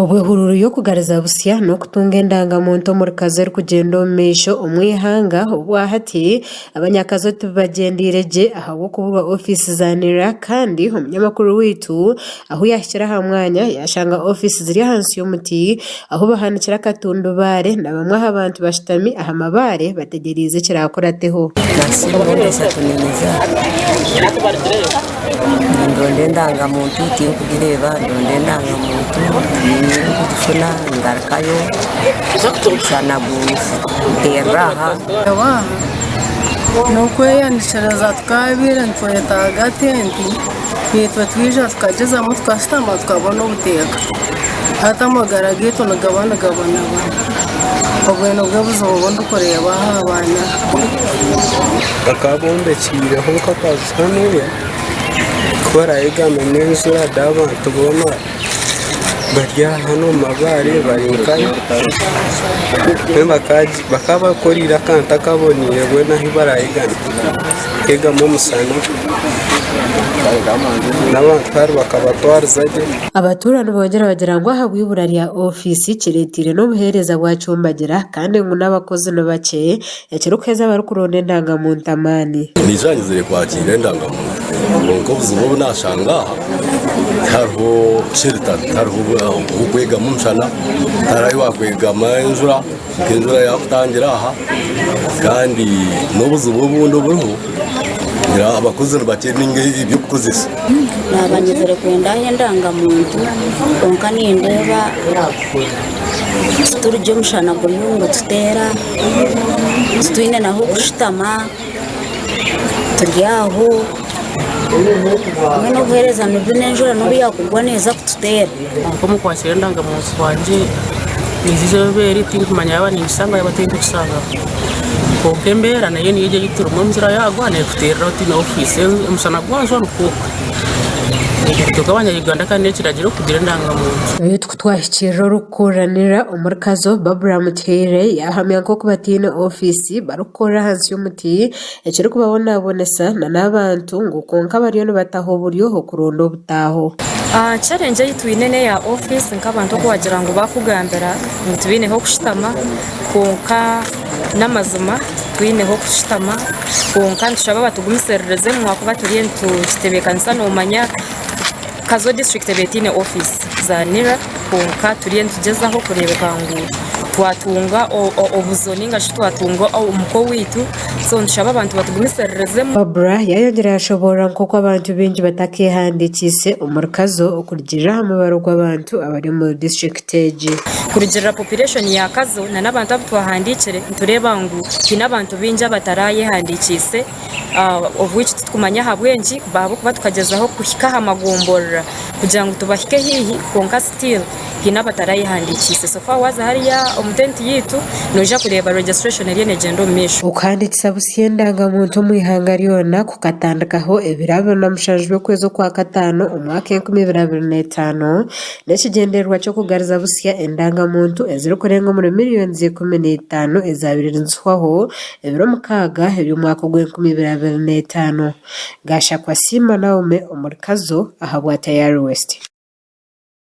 Obwehururu y'okugariza busya n'okutunga endangamuntu omuri Kazo erikugyenda omu maisho omu ihanga obwahati abanyakazo tibibagyendeire gye ahabw'okuburwa ofiisi za NIRA kandi omunyamakuru waitu ahu yaahikire aha mwanya yaashanga ofiisi ziri ahansi y'omuti ahu bahanikire akatundubaare na bamwe aha bantu bashutami aha mabaare bategyereize ekiraakurateho. Nindonda endangamuntu tinkugireeba, ndonda endangamuntu tinkugifuna ngarukayo omushana gunterera aha. N'okweyandikiriza tukabaire nitwetaaga tenti naitwe twija tukagyezamu tukashutama tukabona obuteeka. Hati amagara gaitu nigaba nigabonabona. Obwe nibwo buzibu obu ndikureeba aha baana. Bakaba bombekyireho nk'akaju hanuya ku baraayegamemu enjura then abantu boona bari aha hanu omu mabaare bari nkahi mbwenu bakaba bakoreire akantu akaboneire mbwenu ahu baraayegame kwegama omushana n'abantu kandi bakabatwariza gye. Abatuura nibongyera bagira ngu ahabw'eibura rya ofiisi kireeteire n'obuheereza bwacumbagira kandi ngu n'abakozi ni bakye ekirikuheeza abarikuronda endangamuntu amaani. Naija nyizire kwakiira endangamuntu kwonka obuzibu obu nashanga aha tihariho shelter tihariho ah'okwegama omushana tihariho ahu wakwegama enjura nk'enjura yakutangira aha kandi n'obuzibu obundi oburiho ngira abakozi nibakye ninga eby'okukozesa. Naaba nyizire kwenda aho endangamuntu kwonka nindeeba tituri gye omushana guriyo nigututeera titwine n'ahokushutama turi aho mbwenu obuheereza nibubi n'enjura n'obu yaakugwa neeza kututeera. Kwonka omu kwakira endangamuntu wangye ninziija obu eri tinkumanya yaaba ningishangaho yaaba tinkugishangaho. Kwonka embeera nayo niyo egi ei turimu enjura yaagwa neekuteerera otaine ofiisi omushana gwajwa nikwo okwe. Itwe nk'abanya-Uganda kandi n'ekiragiro kugira endangamuntu. Beitu ku twahikirira orikukuranira omuri Kazo, Barbara Mutuhaire yaahamya nk'oku bataine ofiisi barikukorera ahansi y'omuti ekirikubabonabonesa n'abantu ngu kwonka bariyo nibataho oburyo okuronda obutaaho. Challenge ei twine n'eya ofiisi nk'abantu oku wagira ngu bakugambira ngu tibaine h'okushutama kwonka n'amazima titwine h'okushutama kwonka nitushaba batugumisiririzemu ahakuba turiyo nitukitebeekanisa noomanya Kazo disiturikiti ebaire etaine ofiisi za NIRA kwonka turiyo nitugyezaho kureebeka ngu twatunga obuzo ninga shi twatunga omuka owaitu so nitushaba abantu batugumisiririzemu. Barbra yayongyera yashoboorora nk'oku abantu baingi batakeehandiikiise omuri Kazo okurugiirira aha mubaro gw'abantu abari omu disiturikiti egi. Kurugiirira population ya Kazo na n'abantu abu twahandiikire nitureeba ngu haine abantu baingi abatarayehandiikiise of which titukumanya ahabw'enki ahabw'okuba tukagyezaho kuhika aha magomborora kugira ngu tubahike haihi kwonka still haine abatarayehandiikiise. So far waaza hariya omu tenti yaitu noija kureeba registration eriyo neegyenda omu maisho. Okuhandiikisa busya endangamuntu omu ihanga ryona kukatandikaho ebiro 27 by'okwezi Okwakataano omwaka 2025 n'ekigyendererwa ky'okugariza busya endangamuntu ezirikurenga omuri miriyoni 15 ezaabaire nizihwaho Ebiro mukaaga eby'omwaka ogw'enkumi ibiri abiri n'etaano, Gashakwa Siima Naume omuri Kazo ahabwa Tayari West.